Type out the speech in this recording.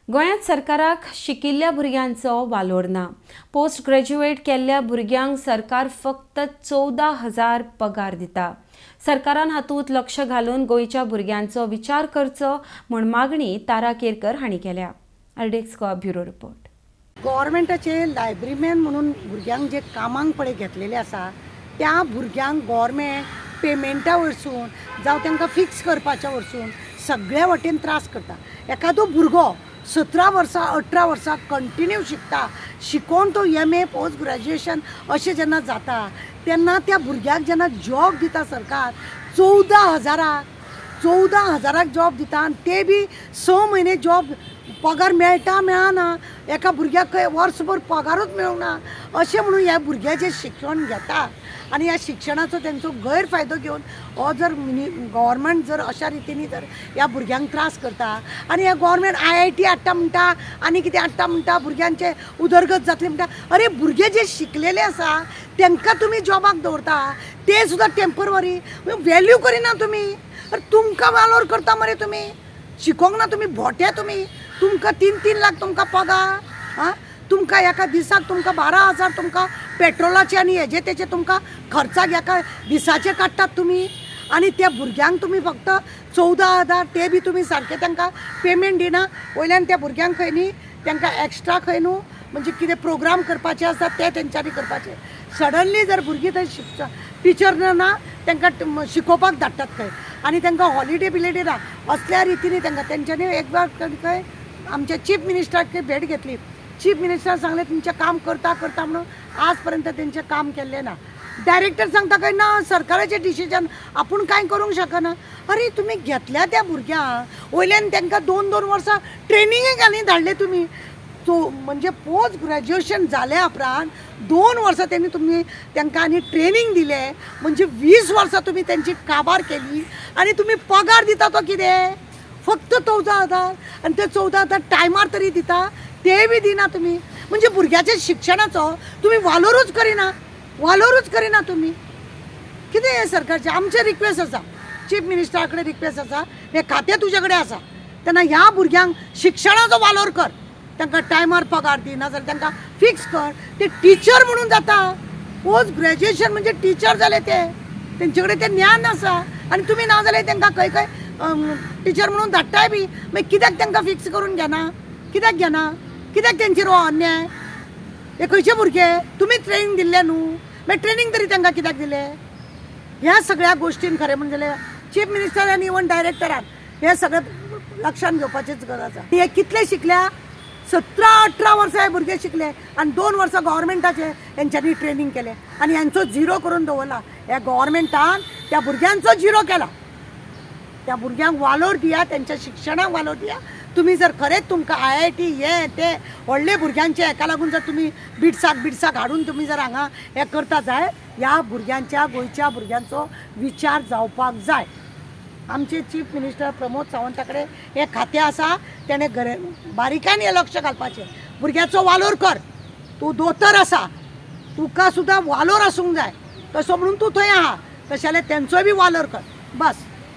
गोंयांत सरकाराक शिकिल्ल्या भुरग्यांचो वालोर ना. पोस्ट ग्रॅज्युएट केल्ल्या भुरग्यांक सरकार फक्त 14,000 पगार दिता. सरकारान हातूंत लक्ष घालून गोंयच्या भुरग्यांचो विचार करचो म्हूण मागणी तारा केरकर हांणी केल्या. RDX Goa, bureau report. गव्हर्मेंटाचे लायब्ररीमॅन म्हणून भुरग्यांक जे कामांक पळय घेतलेले आसा, त्या भुरग्यांक गव्हर्मेंट पेमेंटा वरसून जावं तांकां फिक्स करपाच्या वरसून सगळ्या वटेन त्रास करता. एखादो भुरगो 17 वर्सां, 18 वर्सां कंटिन्यू शिकता, शिकोवन तो एमए, पोस्ट ग्रॅज्युएशन अशें जेन्ना जाता, तेन्ना त्या भुरग्याक जेन्ना जॉब दिता सरकार 14 हजाराक, 14 हजाराक जॉब दिता आनी ते बी 6 म्हयने जॉब पगार मेळटा, मेळना. एका भुरग्याक खंय वर्सभर पगारूच मेळूंक ना. अशें म्हणून ह्या भुरगे जे शिक्षण घेता आनी ह्या शिक्षणाचो तेंचो गैरफायदो घेवन हो जर मिनी गव्हर्मेंट जर अशा रितीनी जर ह्या भुरग्यांक त्रास करता आनी ह्या गव्हर्मेंट आयआयटी हाडटा म्हणटा आनी कितें हाडटा म्हणटा, भुरग्यांचे उदरगत जातली म्हणटा. अरे, भुरगे जे शिकलेले आसा तांकां तुमी जॉबाक दवरता, ते सुद्दां टेंपररी. वेल्यू करिना तुमी. अरे, तुमकां वालोर करता मरे तुमी. शिकोंक ना तुमी, भोटे तुमी. तुमकां 3-3 लाख तुमकां पगार. आं, तुमकां एका दिसाक तुमकां 12,000 तुमकां पेट्रोलाचे आनी हेजे तेजे तुमकां खर्चाक एका दिसाचे काडटात तुमी आनी त्या भुरग्यांक तुमी फक्त 14,000, ते बी तुमी सारके तांकां पेमेंट दिना. वयल्यान त्या भुरग्यांक खंय न्ही तांकां एक्स्ट्रा खंय न्हू म्हणजे कितें प्रोग्राम करपाचे आसा ते तेंच्यांनी करपाचे. सडनली जर भुरगीं थंय शिकता, टिचर ना, तांकां शिकोवपाक धाडटात खंय आनी तांकां हॉलिडे बिलिडे ना. असल्या रितीनी तांकां तेंच्यांनी एकदां खंय आमच्या चीफ मिनिस्टराक भेट घेतली. चीफ मिनिस्टर सांगलें, तुमचें काम करता करता म्हणून आज पर्यंत तेंचें काम केल्लें ना. डायरेक्टर सांगता खंय, ना, सरकाराचें डिसिजन, आपूण कांय करूंक शकना. अरे, तुमी घेतल्या त्या भुरग्यांक, वयल्यान तांकां 2-2 वर्सां ट्रेनिंगेक आनी धाडले तुमी. सो म्हणजे पोस्ट ग्रॅज्युएशन जाल्या उपरांत 2 वर्सां तेणी तुमी तांकां आनी ट्रेनींग दिलें, म्हणजे 20 वर्सां तुमी तेंची काबार केली आनी तुमी पगार दिता तो कितें फक्त 14,000. आनी ते 14,000 टायमार तरी दिता? ते बी दिना तुमी. म्हणजे भुरग्याच्या शिक्षणाचो तुमी वालोरूच करिना, वालोरूच करिना तुमी. कितें हें सरकारचें? आमचें रिक्वेस्ट आसा, चीफ मिनिस्टरा कडेन रिक्वेस्ट आसा, हें खातें तुजे कडेन आसा तेन्ना ह्या भुरग्यांक शिक्षणाचो वालोर कर. तांकां टायमार पगार दी, नाजाल्यार तांकां फिक्स कर. ते टिचर म्हणून जाता. पोस्ट ग्रॅज्युएशन म्हणजे टिचर जाले ते, तेंचे कडेन तें ज्ञान आसा. आनी तुमी नाजाल्यार तांकां खंय खंय टिचर म्हणून धाडटाय बी. मागीर कित्याक तांकां फिक्स करून घेना? कित्याक घेना? कित्याक तेंचेर हो अन्याय? हे खंयचे भुरगे? तुमी ट्रेनींग दिल्ले न्हू? मागीर ट्रेनींग तरी तांकां कित्याक दिलें? ह्या सगळ्या गोश्टीन खरें म्हणजे चीफ मिनिस्टर आनी इवन डायरेक्टरान हे सगळें लक्षात घेवपाचीच गरज आसा. हे कितले शिकल्या? 17-18 वर्सां हे भुरगे शिकले आनी 2 वर्सां गव्हर्मेंटाचे हेंच्यांनी ट्रेनींग केलें आनी हेंचो झिरो करून दवरला. ह्या गव्हर्मेंटान त्या भुरग्यांचो झिरो केला. त्या भुरग्यांक वालोर दिया, तेंच्या शिक्षणाक वालोर दिया. तुमी जर खरेंच तुमकां आयआयटी हे ते व्हडले भुरग्यांचे हेका लागून जर तुमी बिडसाक बिडसाक हाडून तुमी जर हांगा हें करता जाय, ह्या भुरग्यांच्या, गोंयच्या भुरग्यांचो विचार जावपाक जाय. आमचे चीफ मिनिस्टर प्रमोद सावंता कडेन हें खातें आसा, तेणें घरे बारीकायेन हें लक्ष घालपाचें. भुरग्याचो वालोर कर. तूं दोतोर आसा, तुका सुद्दां वालोर आसूंक जाय. तसो म्हणून तूं थंय आहा, तशें जाल्यार तेंचोय बी वालोर कर, बस.